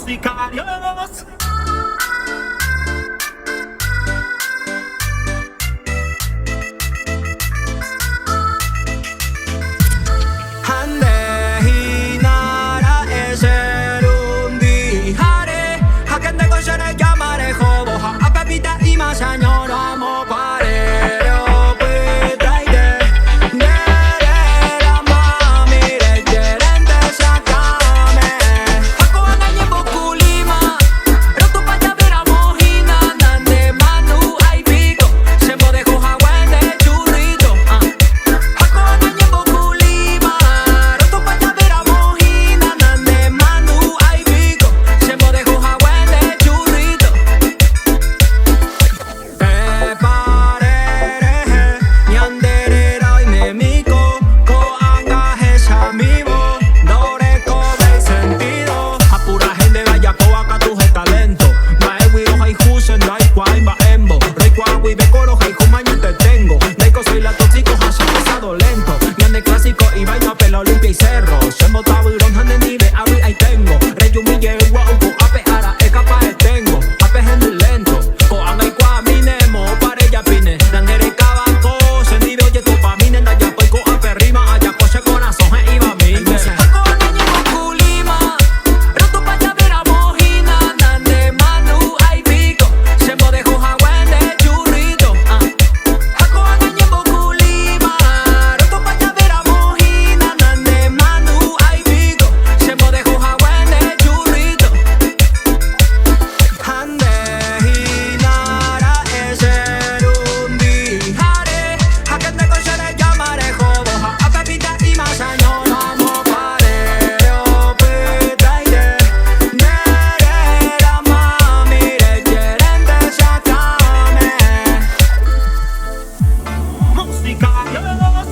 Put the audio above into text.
Sicarios. Ha nde hína ra'e che rundiháre, ha ke ndéko che rejáma rehóvo, ha ápe pita'íma che añorõ amopare opytaite nde réra mami rejerénte che akãme. Ha ko'ág̃a ñembokulíma rotopa jave ramo hína nande mandu'ái piko che mbodeho hague nde churrito. Ha ko'ág̃a ñembokulíma rotopa jave ramo hína nande mandu'ái piko che mbodeho hague nde churrito. Pe pare rehe ñande réra oimemíko ko'ág̃a hechamívo ndorekovéi sentido. Ha purahéi ndéve ajapóva katu heta lento. Mba'égui rohayhu che ndaikuaái mba'émbo. Roikuaa guive ko rohayhu mañeteténgo. Ndaikosói la tóxico ha che pasado lento. Ñande clásico ivaina pe la Olimpia y Cerro. Che mbotavyrón ha nendive avy'aitengo. Rejumi jey gua'u ko'ápe ara'e kapaeténgo. Ha pe hendy lento. Ko'ág̃a ikuaamíne moõpa rejapíne. Nande rekáva ko che ndive ojetopamíne. Ndajapói ko'ápe rima ajapo che korasõ he'ívamínte. Ha ko'ág̃a ñembokulíma rotopa jave ramo hína nande mandu'ái piko che mbodeho hague nde churrito. Ha ko'ág̃a ñembokulíma rotopa jave ramo hína nande mandu'ái piko che mbodeho hague nde churrito. Ha nde hína ra'e che rundiháre, ha ke ndéko che rejáma rehóvo, ha ápe pita'íma che añorõ amopare opytaite nde réra mami rejerénte che akãme. Musicarios.